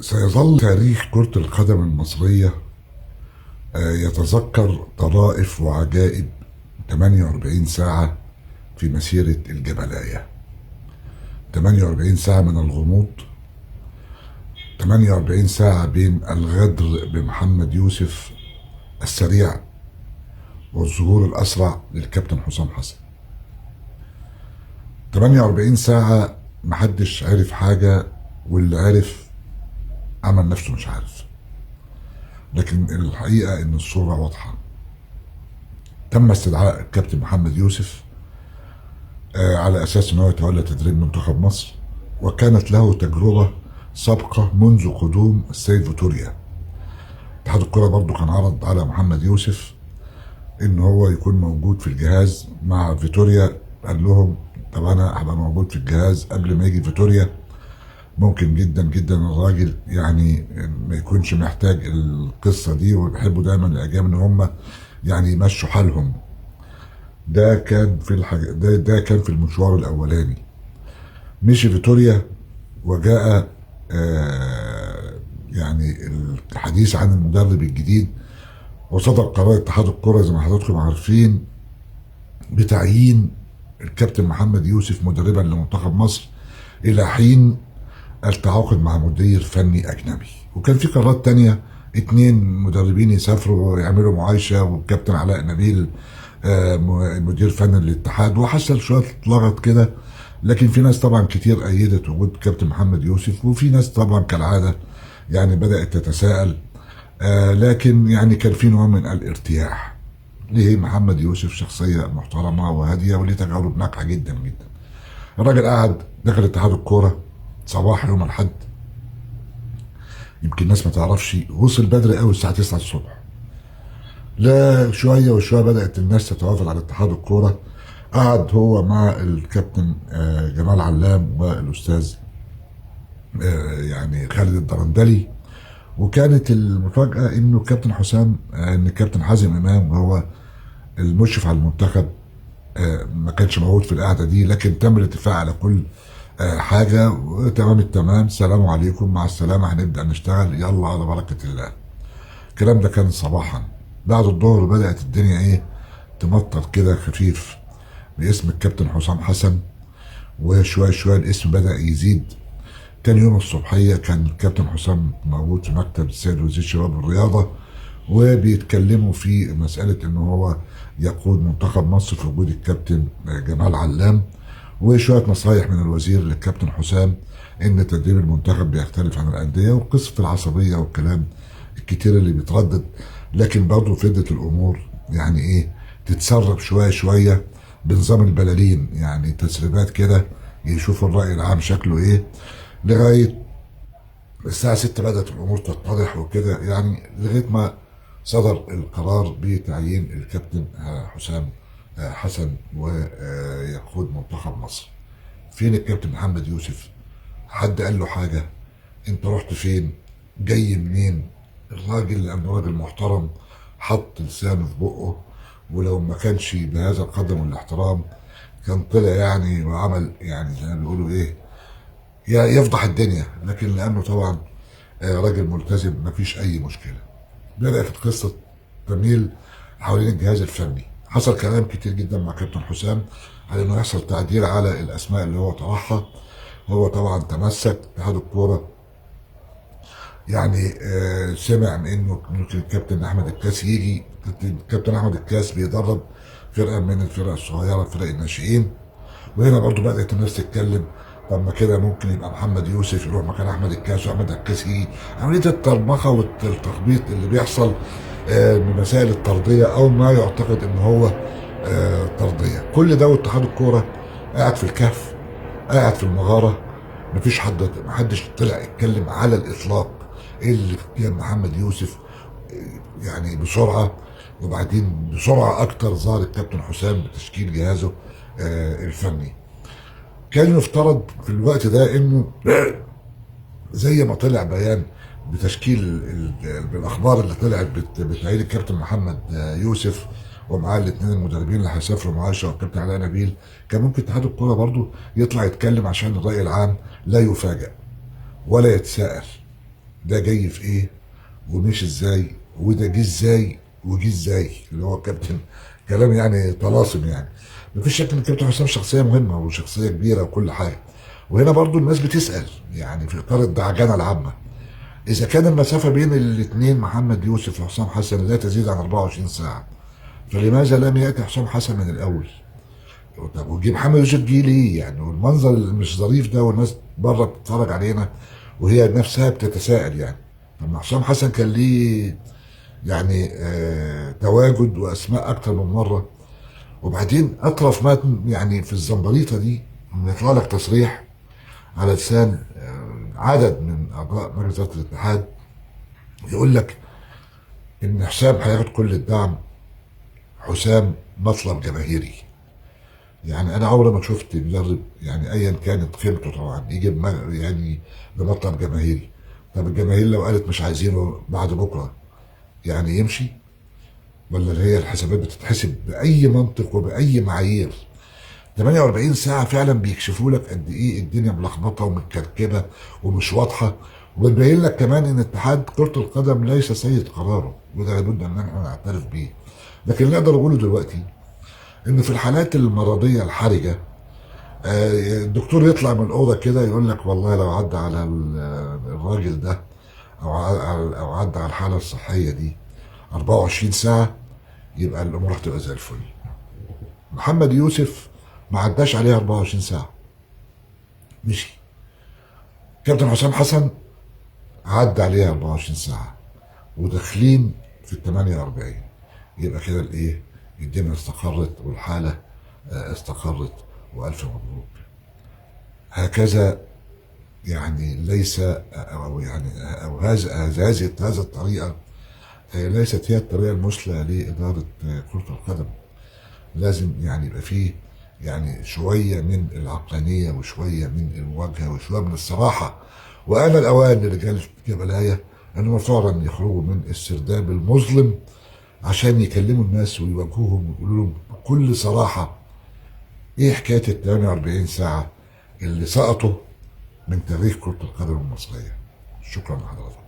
سيظل تاريخ كرة القدم المصرية يتذكر طرائف وعجائب 48 ساعة في مسيرة الجبلاية. 48 ساعة من الغموض، 48 ساعة بين الغدر بمحمد يوسف السريع والظهور الأسرع للكابتن حسام حسن. 48 ساعة محدش عرف حاجة، واللي عرف عمل نفسه مش عارف، لكن الحقيقة إن الصورة واضحة. تم استدعاء الكابتن محمد يوسف على أساس إن هو يتولى تدريب منتخب مصر، وكانت له تجربة سابقة منذ قدوم السيد فيتوريا. اتحاد الكرة برضو كان عرض على محمد يوسف إن هو يكون موجود في الجهاز مع فيتوريا، قال لهم طب أنا هبقى موجود في الجهاز قبل ما يجي فيتوريا. ممكن جدا جدا الراجل ما يكونش محتاج القصة دي، وبيحبوا دايما الأجانب إن هم يمشوا حالهم. ده كان في الحاجة، ده كان في المشوار الأولاني. مشي فيتوريا وجاء الحديث عن المدرب الجديد، وصدر قرار اتحاد الكرة زي ما حضراتكم عارفين بتعيين الكابتن محمد يوسف مدربا لمنتخب مصر إلى حين التعاقد مع مدير فني أجنبي. وكان في قرارات تانية، 2 مدربين يسافروا ويعملوا معايشة، والكابتن علاء نبيل مدير فني للاتحاد، وحصل شوية لغط كده. لكن في ناس طبعا كتير أيدت وجود كابتن محمد يوسف، وفي ناس طبعا كالعادة بدأت تتساءل، لكن كان في نوع من الارتياح. ليه؟ محمد يوسف شخصية محترمة وهادية وليه تجارب ناجحة جدا جدا. الراجل قعد دخل اتحاد الكورة صباح يوم الأحد، يمكن الناس ما تعرفش، وصل بدري قوي الساعة 9 الصبح. لا شوية وشوية بدأت الناس تتوافد على اتحاد الكورة. قعد هو مع الكابتن جمال علام والأستاذ خالد الدرندلي. وكانت المفاجأة إنه الكابتن حسام، إن الكابتن حازم إمام وهو المشرف على المنتخب، ما كانش موجود في القعدة دي، لكن تم الاتفاق على كل حاجة تمام التمام. سلام عليكم، مع السلامة، هنبدأ نشتغل، يلا على بركة الله. الكلام ده كان صباحا. بعد الظهر بدأت الدنيا تمطر كده خفيف باسم الكابتن حسام حسن، وشوية شوية الاسم بدأ يزيد. تاني يوم الصبحية كان الكابتن حسام موجود في مكتب السيد وزير الشباب والرياضة، وبيتكلموا في مسألة إن هو يقود منتخب مصر في وجود الكابتن جمال علام، وشوية نصايح من الوزير للكابتن حسام إن تدريب المنتخب بيختلف عن الأندية، وقصة العصبية والكلام الكتير اللي بيتردد. لكن برضه فضلت الأمور تتسرب شوية شوية بنظام البلالين، تسريبات كده يشوفوا الرأي العام شكله إيه، لغاية الساعة 6 بدأت الأمور تتضح وكده، لغاية ما صدر القرار بتعيين الكابتن حسام حسن ويقود منتخب مصر. فين الكابتن محمد يوسف؟ حد قال له حاجة؟ انت رحت فين؟ جاي منين؟ الراجل لأنه راجل محترم حط لسانه في بقه، ولو ما كانش بهذا القدر من الاحترام كان طلع وعمل زي ما بيقولوا يفضح الدنيا، لكن لأنه طبعا راجل ملتزم مفيش أي مشكلة. بدأت القصة تميل حوالين الجهاز الفني. حصل كلام كتير جدا مع كابتن حسام على إنه يحصل تعديل على الأسماء اللي هو طرحها. هو طبعا تمسك. اتحاد الكورة سمع من إنه ممكن الكابتن أحمد الكاس يجي. الكابتن أحمد الكاس بيدرب فرقة من الفرق الصغيرة، فرق الناشئين. وهنا برضو بدأت الناس تتكلم، طب ما كده ممكن يبقى محمد يوسف يروح مكان أحمد الكاس وأحمد الكاس يجي. عملية الترمخة والتخبيط اللي بيحصل من مسائل الترضية أو ما يعتقد إن هو ترضية. كل ده واتحاد الكورة قاعد في الكهف، قاعد في المغارة، مفيش حد، محدش طلع يتكلم على الإطلاق إيه اللي اغتيال محمد يوسف بسرعة. وبعدين بسرعة أكتر ظهر الكابتن حسام بتشكيل جهازه الفني. كان يفترض في الوقت ده إنه زي ما طلع بيان بتشكيل بالأخبار اللي طلعت بتعيين الكابتن محمد يوسف ومعاه الاثنين المدربين اللي هيسافروا معاه والكابتن علاء نبيل، كان ممكن اتحاد الكورة برضو يطلع يتكلم عشان الرأي العام لا يفاجأ ولا يتساءل. ده جاي في ايه ومشي ازاي، وده جه ازاي وجه ازاي، اللي هو كابتن كلام يعني طلاسم. يعني مفيش شك ان كابتن حسام شخصية مهمة وشخصية كبيرة وكل حاجة. وهنا برضو الناس بتسال يعني في اطار الدعجنه العامة، اذا كان المسافة بين الاثنين محمد يوسف وحسام حسن لا تزيد عن 24 ساعة، فلماذا لم ياتي حسام حسن من الاول؟ طب وجي محمد يوسف جه ليه يعني؟ والمنظر اللي مش ظريف ده والناس بره بتتفرج علينا وهي نفسها بتتساءل يعني. طب ما حسام حسن كان ليه يعني تواجد واسماء اكتر من مرة. وبعدين اطرف ما يعني في الزنبريطه دي ان يطلع لك تصريح على لسان عدد من اعضاء مجلس ادارة الاتحاد يقول لك ان حسام هياخد كل الدعم، حسام مطلب جماهيري. يعني انا عمري ما شفت مدرب يعني ايا كانت قيمته طبعا يجيب يعني بمطلب جماهيري. طب الجماهير لو قالت مش عايزينه بعد بكره يعني يمشي؟ ولا اللي هي الحسابات بتتحسب باي منطق وباي معايير؟ 48 ساعة فعلا بيكشفوا لك قد ايه الدنيا ملخبطة ومتكركبة ومش واضحة، وبتبين لك كمان ان اتحاد كرة القدم ليس سيد قراره، وده لابد ان احنا نعترف بيه. لكن اللي اقدر اقوله دلوقتي ان في الحالات المرضية الحرجة الدكتور يطلع من الأوضة كده يقول لك والله لو عدى على الراجل ده أو عدى على الحالة الصحية دي 24 ساعة يبقى الأمور هتبقى زي الفل. محمد يوسف ما عداش عليها 24 ساعة مشي. كابتن حسام حسن عدى عليها 24 ساعة وداخلين في ال 48، يبقى كده الإيه؟ الدنيا استقرت والحالة استقرت، وألف مبروك. هكذا يعني ليس أو يعني أو هذا الطريقة ليست هي الطريقة المثلى لإدارة كرة القدم. لازم يعني يبقى فيه يعني شوية من العقلانية وشوية من المواجهة وشوية من الصراحة. وآن الأوان لرجال جبلاية أنهم فعلا يخرجوا من السرداب المظلم عشان يكلموا الناس ويواجهوهم ويقولوا لهم بكل صراحة إيه حكاية ال 48 ساعة اللي سقطوا من تاريخ كرة القدم المصرية. شكرا لحضراتكم.